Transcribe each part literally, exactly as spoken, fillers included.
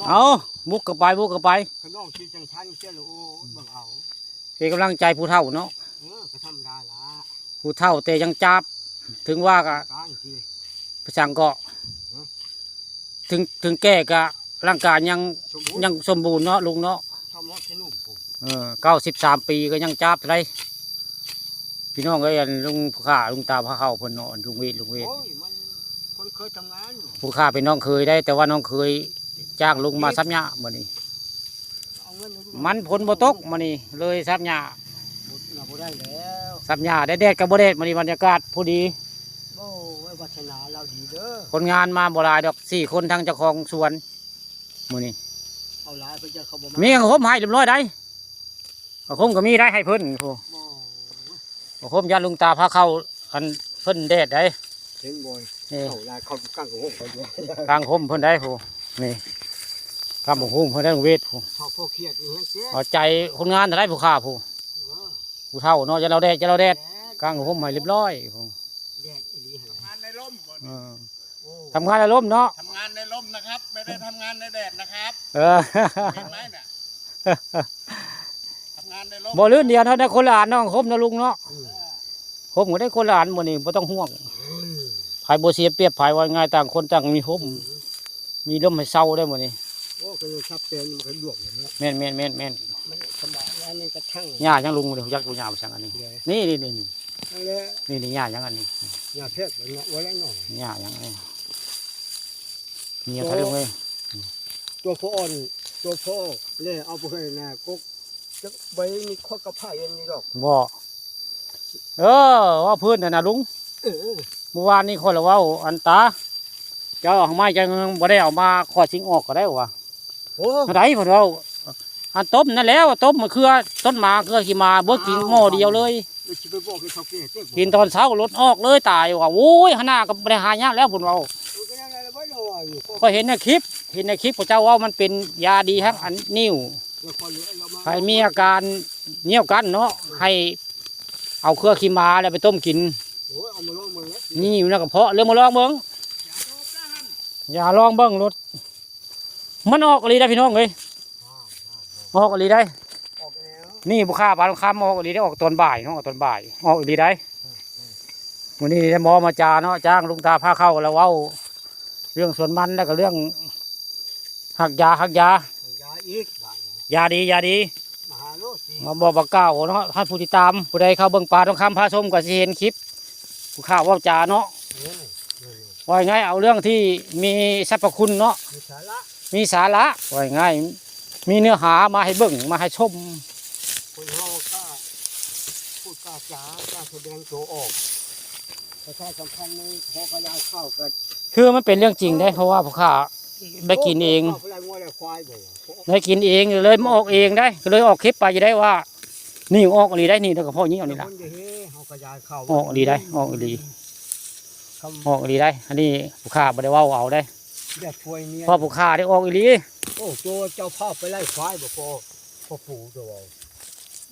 เอา บุกเข้าไป บุกเข้าไป ขน้องที่จังชันเสียละ โอ้ย เบิ่งเอา เป็นกำลังใจผู้เฒ่าเนาะ เออ ก็ธรรมดาละ ผู้เฒ่าแต่ยังจับ ถึงว่าก็ กลางที ประชังก็ ฮะ ถึง ถึงแก่ก็ร่างกายยัง สมบูรณ์ ยังสมบูรณ์เนาะลุงเนาะ เฒ่าหมดที่หนุ่มผม เออ เก้าสิบสามปีก็ยังจับเท่าใด พี่น้องเอ้ย อันลุงผู้ข้า ลุงตาพาเข้าเพิ่นเนาะ ลุงเวท ลุงเวท โอ้ย มันคนเคยทำงานอยู่ ผู้ข้าเป็นน้องเขยได้ แต่ว่าน้องเขยจ้างลุงมาสับหญ้ามื้อนี้ เอาเงินให้ลูก มันฝนบ่ตกมื้อนี้ เลยสับหญ้า บ่ บ่ได้แล้ว สับหญ้า แดดๆ ก็บ่แดด มื้อนี้บรรยากาศพอดี โอ้ย วาสนาเราดีเด้อ คนงานมาบ่หลายดอก สี่คน ทั้งเจ้าของสวน มื้อนี้ เอาหลายไปเจอเขาบ่มา มีผ้าห่มให้เรียบร้อยได้ ผ้าห่มก็มีได้ให้เพิ่น โอ้ บ่ ผ้าห่มย่านลุงตาพาเข้า อันเพิ่นแดดได้ เห็นบ่อย นี่ เข้าได้ เข้ากลางผ้าห่มไปอยู่ กลางห่มเพิ่นได้ โห นี่ กลางผ้าห่มเพิ่นได้ ลุงเวท โห เขาพวกเครียดอยู่แฮงเจ๊ เอาใจคนงานเท่าใดผู้ข้า โห เออ ผู้เฒ่าเนาะ จะเราแดด จะเราแดด แดด กลางผ้าห่มให้เรียบร้อย โห แดดอีหลีหั่น ทำงานในร่มบ่ เออ โอ้ ทำงานในร่มเนาะ ทำงานในร่มนะครับ ไม่ได้ทำงานในแดดนะครับ เออ เห็นไหมเนี่ย ทำงานในร่ม บ่ลื่นเดียวเนาะ ได้คนละอันเนาะ ห่มเนาะลุงเนาะ อืม ห่มก็ได้คนละอันมื้อนี้ บ่ต้องห่วง อืม ไผบ่เสียเปรียบไผ ว่าง่าย ต่างคนต่างมีห่ม อืม มีร่มให้เซาได้มื้อนี้ โอ้ ก็เลยทับเตียงมันก็ดวกอย่างเงี้ย แม่นๆๆๆ มันสบายแล้ว มันกระทั่ง หญ้าหยังลุง บ่ได้รู้จักบ่ หญ้าบ่จังอันนี้ เดี๋ยว นี่ๆๆๆ นั่นแหละ นี่ๆ หญ้าหยังอันนี้ หญ้าแพทย์เนาะ ไว้แล้วหน่อย หญ้าหยังอันนี้ เหี่ยว โอ้ ทะลุเว้ย ตัวพ่ออ่อน ตัวพ่อเลยเอาไปให้นากก จักใบมีข้อกระไผ่อันนี้ดอก บ่ เออ ว่าพื้นน่ะนะลุง เออ เมื่อวานนี้ข้อยละเว้า อันตา เจ้าเอาไม้จังบ่ได้เอามา ข้อยสิออกก็ได้วะ โอ้ อันใดเพิ่นเว้า อันต้มนั่นแหล้ว ต้มมะเขือ ต้นหมากเขือขี้หมา เบิดกินหม้อเดียวเลย เดี๋ยวสิไปบอกให้เขาแก้เต็ก กินตอนเช้าลดออกเลย ตายว่ะ โอ้ย หันหน้าก็บ่ได้หายากแล้วเพิ่นเว้า เออ ก็นั่นแหละ บ่ได้ว่าอยู่ ข้อยเห็นในคลิป เห็นในคลิปเขาเจ้าเว้ามันเป็นยาดีฮักอันนิ่ว เดี๋ยวข้อยเหลือเอามา ใครมีอาการเหนี่ยวกั้นเนาะ ให้เอาเขือขี้หมาแล้วไปต้มกิน โอ้ย เอามาลองเบิ่งนะ นี่อยู่ในกระเพาะ เรื่องมาลองเบิ่ง อย่าลองเบิ่งรส มันออกอีหลีได้พี่น้องเอ้ย ออกอีหลีได้ ออกแล้ว นี่ผู้ข้าปลาทองคำออกอีหลีได้ ออกตอนบ่ายเนาะ ออกตอนบ่าย ออกอีหลีได้ มื้อนี้ได้หมอมาจาเนาะ จ้างลุงตาพาเข้าแล้วเว้า เรื่องสวนมันแล้วก็เรื่อง หักยา หักยา ยาอีกบาดนี้ ยาดี ยาดี มาหาโลดสิ มาบอกบอกกล่าวเนาะ ให้ผู้ติดตาม ผู้ใดเข้าเบิ่งปลาทองคำพาชมก็สิเห็นคลิป ผู้ข้าเว้าจาเนาะ เออ เออ ว่าไง เอาเรื่องที่มีสรรพคุณเนาะ มีสาระ มีสาระ ว่าไง มีเนื้อหามาให้เบิ่ง มาให้ชม คนเฮาก็พูดกล้าจ๋า กล้าแสดงตัวออก ประชาสัมพันธ์ในหอกระดาษข้าวกัน คือมันเป็นเรื่องจริงเด้ เพราะว่าผู้ข้าได้กินเอง โอ้ ข้าวไร่งัวไร่ควายบ่ ได้กินเองเลยมาออกเองได้ ก็เลยออกคลิปไปจะได้ว่า นี่ออกอีหลีได้ นี่แล้วก็พ่อนี้เอานี่ล่ะ คนเดียวเฮ้ เฮากระดาษข้าว ออกอีหลีได้ ออกอีหลี คำ ออกอีหลีได้ อันนี้ผู้ข้าบ่ได้เว้าเอาได้ อย่าช่วยเมีย เพราะผู้ข้าได้ออกอีหลี โอ้ ตัวเจ้าภาพไปไล่ควายบ่พอ พ่อปู่ตัวเอา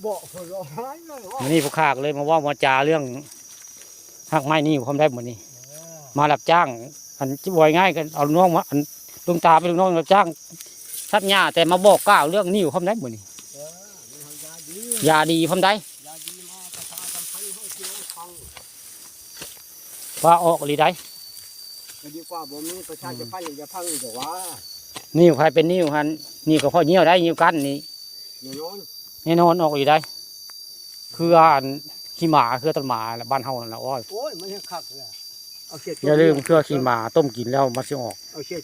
บอกคนละหายเลยว่า มื้อนี้ผู้ข้าก็เลยมาเว้ามาจาเรื่อง หักไม้นี่พร้อมได้มื้อนี้ เออ มารับจ้าง อันว่าง่ายก็เอาน้องมา อันลุงตาเป็นลูกน้องรับจ้างตัดหญ้า แต่มาบอกกล่าวเรื่องนี่พร้อมได้มื้อนี้ เออ มันทำยาดี ยาดีพร้อมได้ ยาดีมาประชาสัมพันธ์ให้พี่น้องฟัง ว่าออกอีหลีได้ ก็ดีกว่าบ่มีประชาสัมพันธ์ อืม อย่าพังอีกว่า นี่ใครเป็นนี่หัน นี่ก็พ่อเหี่ยวได้ เหี่ยวกั้นนี่ แน่นอน แน่นอนออกอีหลีได้ คืออันขี้หมา คือต้นหมาแหละ บ้านเฮานั่นแหละ โอ้ย โอ้ย มันยังคักเลย เอาเช็ด อย่าลืมเครือขี้หมาต้มกินแล้วมันสิออก เอาเช็ด